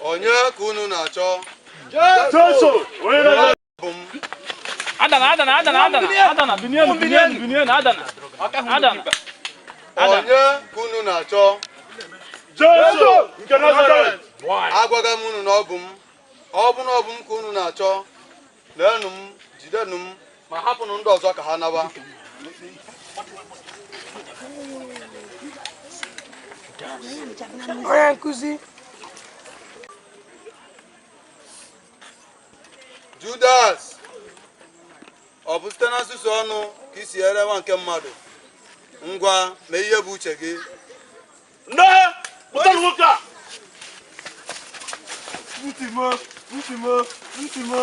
Onye ka unu na-achọ? Jesu onye na Bụ m. Adana, adana, adana, adana, adana, binienu, binienu, binienu, adana, adana. Onye ka unu na-achọ? Jesu nke Nazaret. Agwaghị m unu na ọ bụ m. Ọ bụ na ọ bụ m ka unu na-achọ. Leenụ m, jidenụ m, ma hapụnụ ndị ọzọ ka ha naba. Onye nkụzi. Judas, ọ bụ site na nsusu ọnụ ka i si ere nwa nke mmadụ? Ngwa, mee ihe bụ uche gị. Nne, kpụtanụ nwoke a.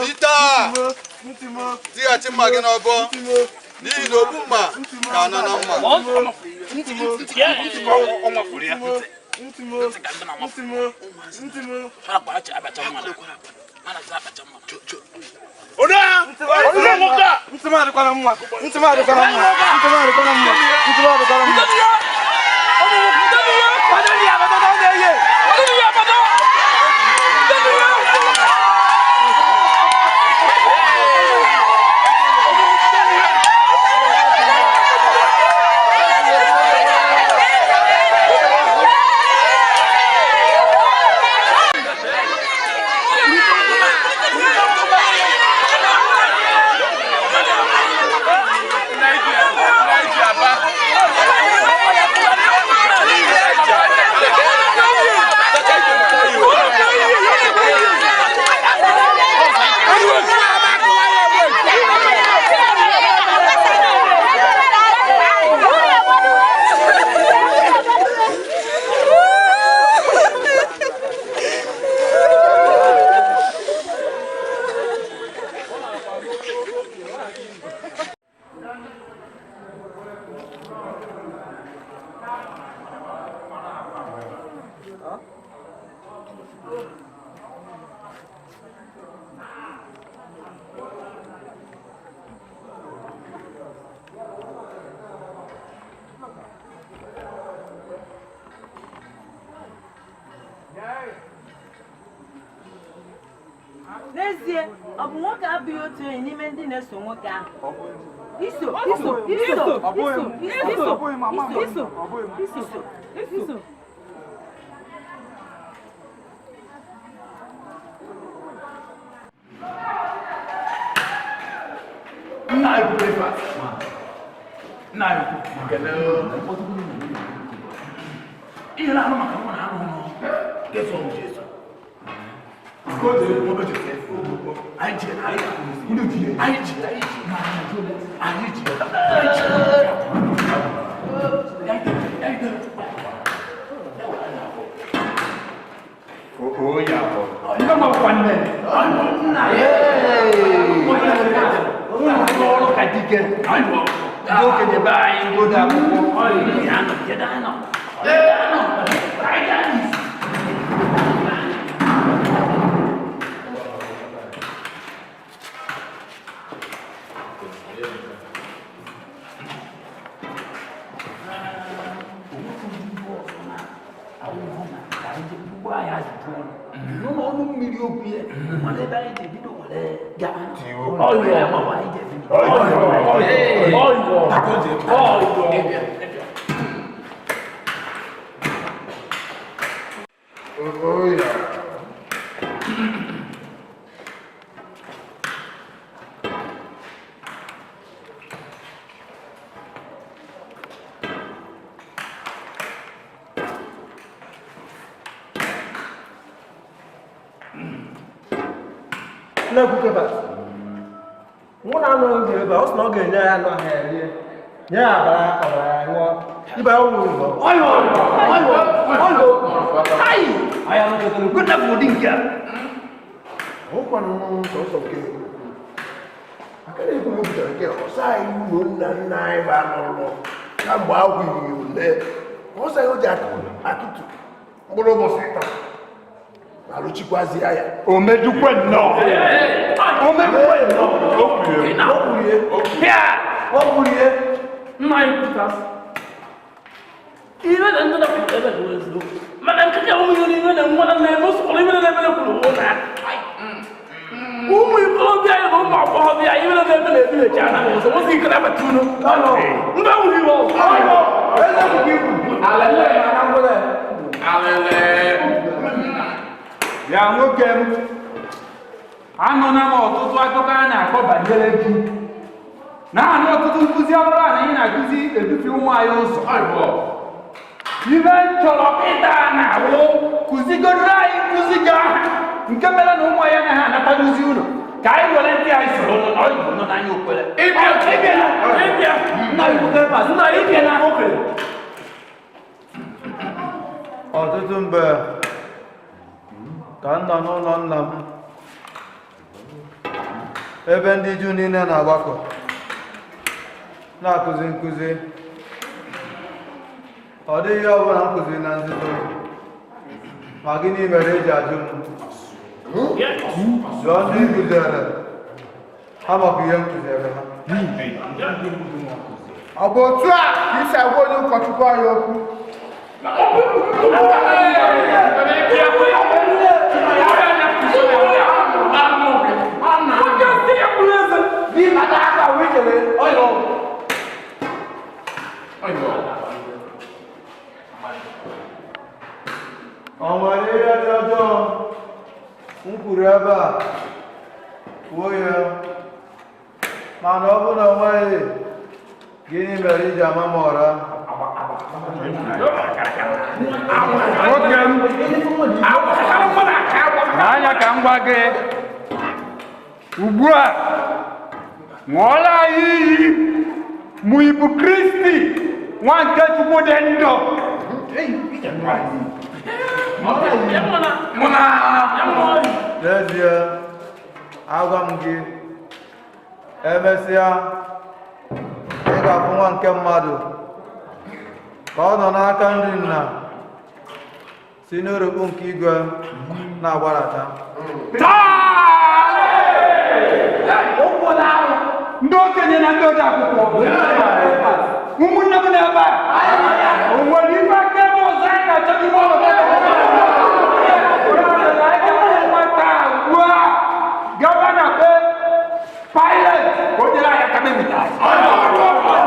Pita, tighachi mma gị n'ọbọ, n'ihi na ogbu mma ga-ana na mma. Onye onye nwoke a. Ntị m adịkwana mma. Ntị m adịkwana mma. Ntị m adịkwana mma. Ntị m adịkwana mma. N'ezie, ọ bụ nwoke abụghị otu onye n'ime ndị na-eso nwoke ahụ. Iso, iso, iso, iso, iso, iso, iso, iso. Nna anyị kwuru ife a. Nna anyị kwuru. Ihe na-arụ maka nwa na-arụ ọrụ Jesu ọ bụ Jesu. Anyị ji anyị ji anyị ji anyị ji Ọrụ ka dike ndị okenye be anyị ndị ode akwụkwọ. N'ọnụ mmiri okwu ya mana ebe anyị ji ebido were gaa. Nna mụ na anụ dị ebe a, ọ sị na ọ ga-enye ya anụ ahụ ya rie, nye ya ọbara ọbara ya ṅụọ. Ibe ya ụlọ ụlọ. Ọkwanụ sọsọ nke aka na-ekwu mepụtara nke ọsọ anyị ụlọ nna nna anyị bụ anọrọ kamgbe ahụ iri ole ọsọ anyị o ji akụtu mkpụrụ ụbọchị taa ma rụchikwazie ya. Omejukwe nnọọ. Omejukwe nnọọ. O kwurie. O kwurie. Nna anyị kwutasị. Ihe na ndị na-akwụkwọ ebe dị eziokwu. Mana nke ka ụmụ ihe niile na nwa na na-eme ụsọrọ ihe na-eme na ọbịa iwe na-eme na ebi echi ana m ọzọ nwoke ike na-abata unu mba wuru iwe ọzọ. Alele. Ya nwoke m, anụna m ọtụtụ akụkọ a na-akọ banyere gị. Na-anụ ọtụtụ nkụzi ọbụla na ị na-akụzi edufe ụmụ anyị ụzọ. Ibe m chọrọ ịta na-awụ kụzigodoro anyị nkụzi gị aha nke mere na ụmụ anyị anaghị anataduzi unu ka anyị were ndị anyị soro nọ na ọyịbụ nọ n'anya okwere. Ịbịa ịbịa ịbịa nna nna ịbịa na Ọtụtụ mgbe ka m nọ n'ụlọ nna m ebe ndị Juu niile na-agbakọ na-akụzi nkụzi, ọ dịghị ihe ọbụla m kụziri na nzuzo. Ma gịnị mere eji ajụ m? Jụọ ndị m kụziere ha maka ihe m kụziere ha. Ọ bụ otu a ka isi agwa onye ụkọchukwu anyị okwu? Ọ nwere ihe dị ọjọọ m kwuru ebe a? Kwuo ya. Mana ọ bụrụ na o nweghị, gịnị mere iji ama m ụra? Nwoke m, n'anya ka m gwa gị ugbu a, ṅụọla anyị iyi mụ ịbụ Kristi nwa nke Chukwu dị ndụ. N'ezie, agwa m gị, emesịa ị ga-afụ nwa nke mmadụ ka ọ nọ n'aka nri nna si n'urukpu nke igwe na-agbadata. Ndị okenye na ndị ode akwụkwọ, ụmụnne m na-ebe a, o nwere ife akaebe ọzọ anyị na-achọ n'ime ọnọdụ a? Nwata ugbu a gaba na be Pilet ka o nyere anyị aka mepụta anyị.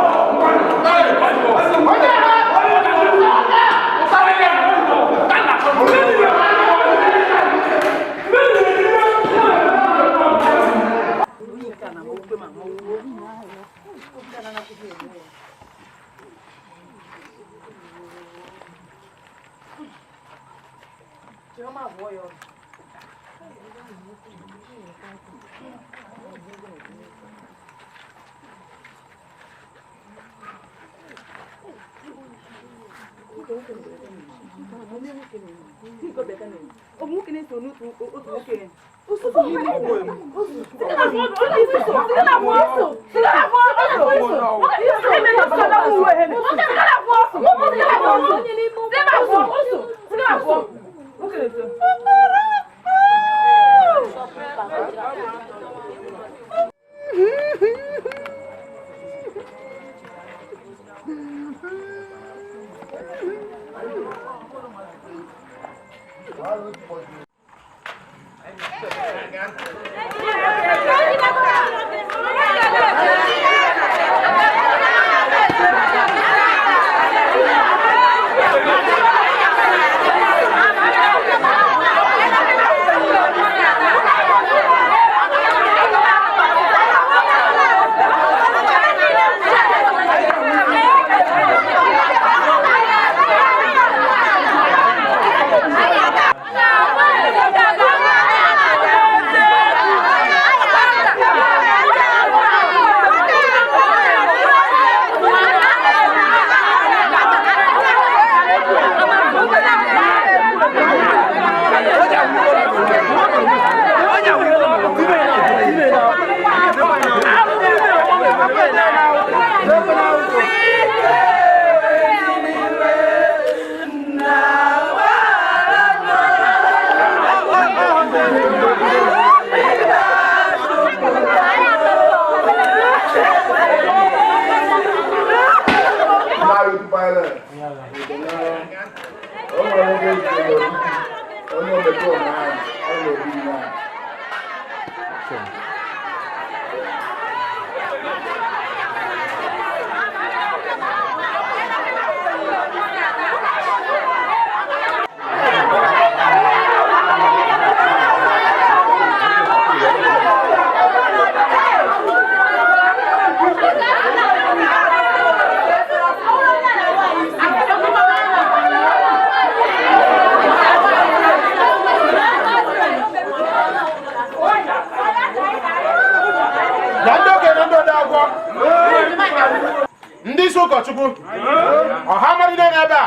ụkọchukwu, ọha mmadụ niile n'ebe a,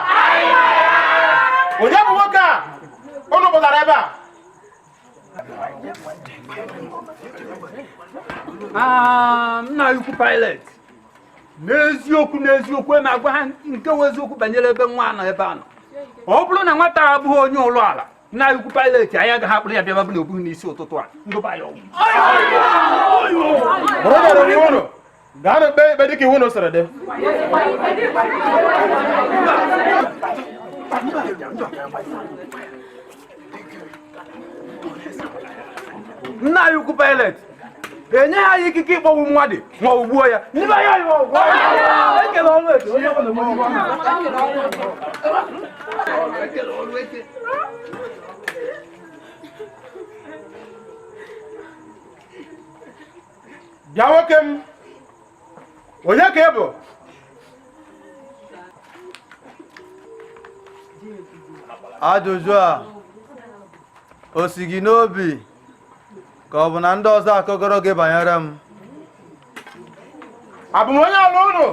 onye bụ nwoke a unu pụtara ebe a? Nna ukwu Pilet, n'eziokwu n'eziokwu ema agwa ha nke wụ eziokwu banyere ebe nwa nọ ebe a nọ. Ọ bụrụ na nwata a abụghị onye ụlọ ala, nna ukwu Pilet, anyị agaghị akpụrụ ya bịa babụla obughị n'isi ụtụtụ a. Ndụba ya ọgwụ. Bụrụ bịara n'iwu unu, gaanụ kpee ikpe dịka iwu unu siri dị. Nna anyị ukwu Pilet, enye ha anyị ikike ịkpọgbu mmadụ ma ọ gbuo ya. Ndị be anyị ọgwụ. Ekele ọrụ eke, onye ọbụla enwe. Ekele ọrụ eke. Bịa nwoke m, onye ka ị bụ? Ajụjụ a o si gị n'obi ka ọ bụ na ndị ọzọ akọgoro gị banyere m? Abụ m onye ala unu?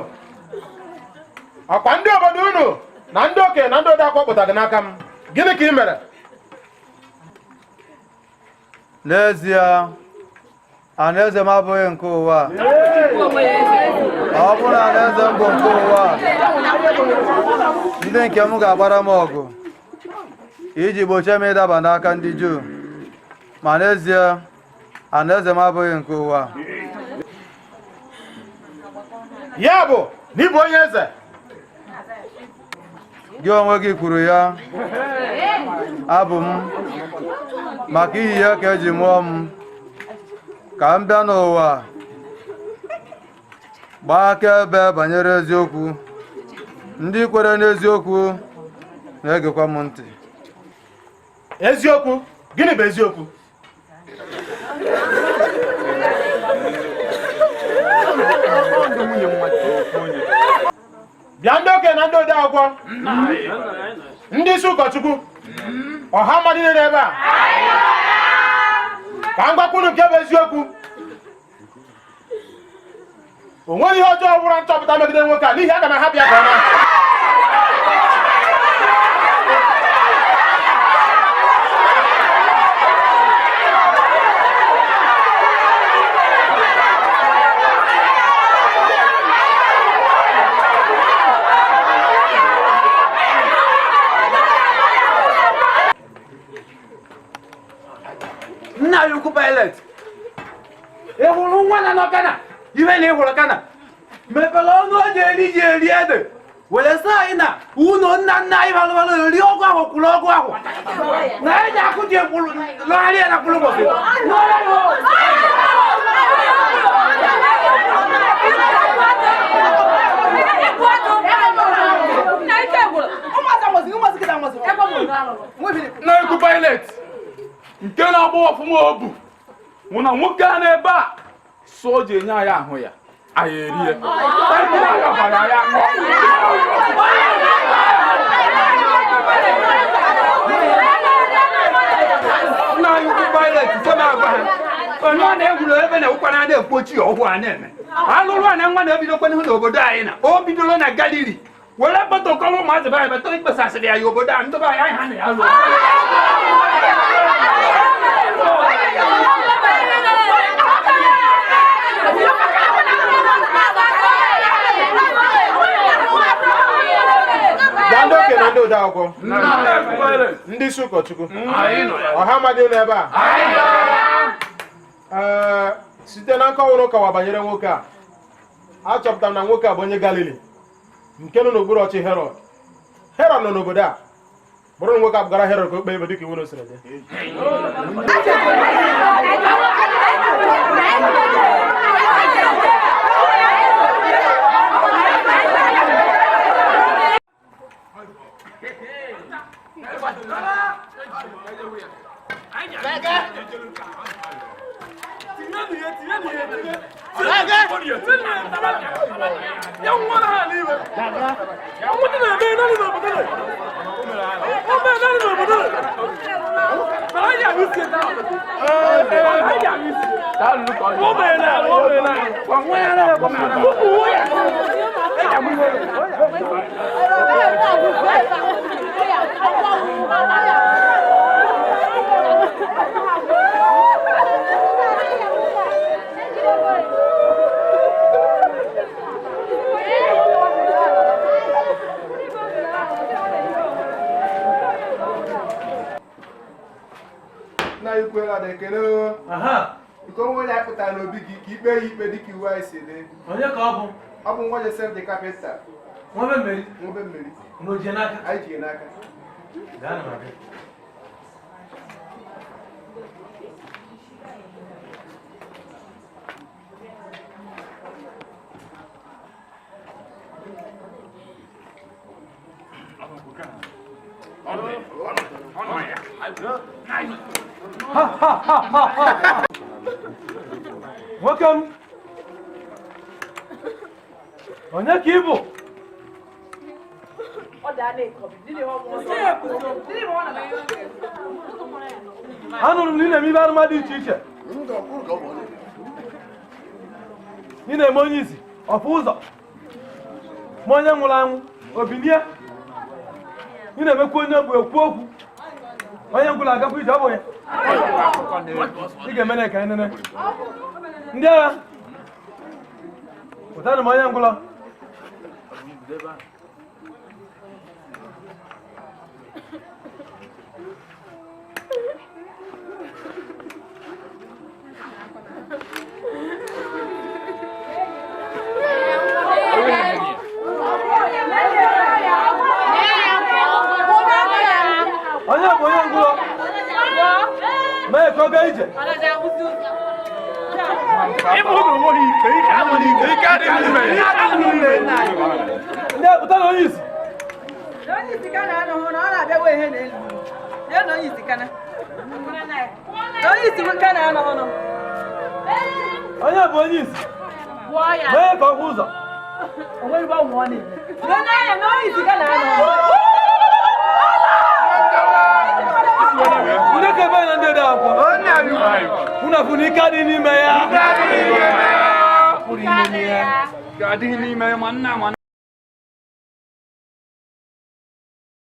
Ọkwa ndị obodo unu na ndị okenye na ndị ode akwụkwọ kpụta gị n'aka m. Gịnị ka ị mere? N'ezie, alaeze m abụghị nke ụwa. Ọ bụrụ na alaeze m bụ nke ụwa, ndị nke m ga-agbara m ọgụ iji gbochie m ịdaba n'aka ndị Juu. Ma n'ezie, alaeze m abụghị nke ụwa. Ya bụ na ị bụ onye eze. Gị onwe gị kwuru ya. Abụ m maka ihi ya ka eji mụọ m, ka m bịa n'ụwa gbaa akaebe banyere eziokwu. Ndị kwere n'eziokwu na-egekwa m ntị. Eziokwu? Gịnị bụ eziokwu? Bịa ndị okenye na ndị ode akwụkwọ, ndị isi ụkọchukwu, ọha mmadụ niile n'ebe a, ka m gwakwa unu nke bụ eziokwu. O nweghị ihe ọjọọ ọbụla nchọpụta megide nwoke a, n'ihi aga m ahapụ ya ka ọ naa. Nna anyị ukwu Pilet, ị hụrụ nwa na nọ Kana, ibe na ị hụrụ Kana mepere ọnụ o ji eri ji eri ede were sị anyị na ụlọ nna nna anyị balụbalụ eri ọgụ ahụ kwụrụ ọgụ ahụ na anyị ji akụ ji ekwuru lọgharị ya na kwụrụ ụbọchị. Nna ukwu Pilet, nke na-agba ọfụma obu mụ na nwoke a n'ebe a so ji enye anyị ahụ ya anyị erie anyị ọbara ya ṅụọ. Nna anyị ukwu Pilet, sị m agwa ha onye ọ na-egwuru ebe na ụkwa na-adị ekpochi ọhụụ a na-eme alụrụ a na nwa na-ebidokwa n'ihu n'obodo anyị na o bidoro na Galili were protokọlụ ụmụazị be anyị bata ikpesasịrị ya obodo a ndọba anyị ha na ya lụọ. Bịa ndị okenye na ndị ode akwụkwọ, ndị isi ụkọchukwu, ọha mmadụ nọ ebe a. Ee, site na nkọwa unu kọwa banyere nwoke a, achọpụtara m na nwoke a bụ onye Galili nke nọ n'okpuru ọchị Herọd. Herọd nọ n'obodo a, bụrụ na nwoke a bugara Herọd ka o kpee ikpe dịka iwu na siri dị. Nna anyị kwela na ekele o. Nke onwe onye anyị pụtara n'obi gị ka ikpe ya ikpe dịka iwu anyị si dị. Onye ka ọ bụ? Ọ bụ nwa Joseph the Carpenter. Nwa be mmeri. Nwa be mmeri. Unu jie n'aka? Anyị ji n'aka. Gaa na ma bịa. Ha ha ha ha ha! Nwoke m! Onye ka ị bụ? Anụrụ m na ị na-eme ibe arụma dị iche iche. Ị na-eme onye isi, ọfụ ụzọ, ma onye nwụrụ anwụ, o bilie. Ị na-emekwa onye bụ ekwu okwu. Onye ngwụla agakwa ije, ọ bụ ya. Ị ga-eme na ka anyị nene. Ndị agha, pụtanụ m onye ngwụlọ. Onye bụ onye ngwụlọ? Mee ka ọ gaa ije. Ndị a pụta na onye isi. Onye isi ka na-anọghị na ọ na-abịawa ihe n'elu. Ya na onye isi kana. Onye isi ka na-anọghị nọ. Onye bụ onye isi? Mee ka ọ hụ ụzọ. Onye anya na onye isi ka na-anọghị. Ndị ka ebe na ndị ode akwụkwọ. Unu afụ na ike adịghị n'ime ya. Adịghị n'ime ya ma nna ma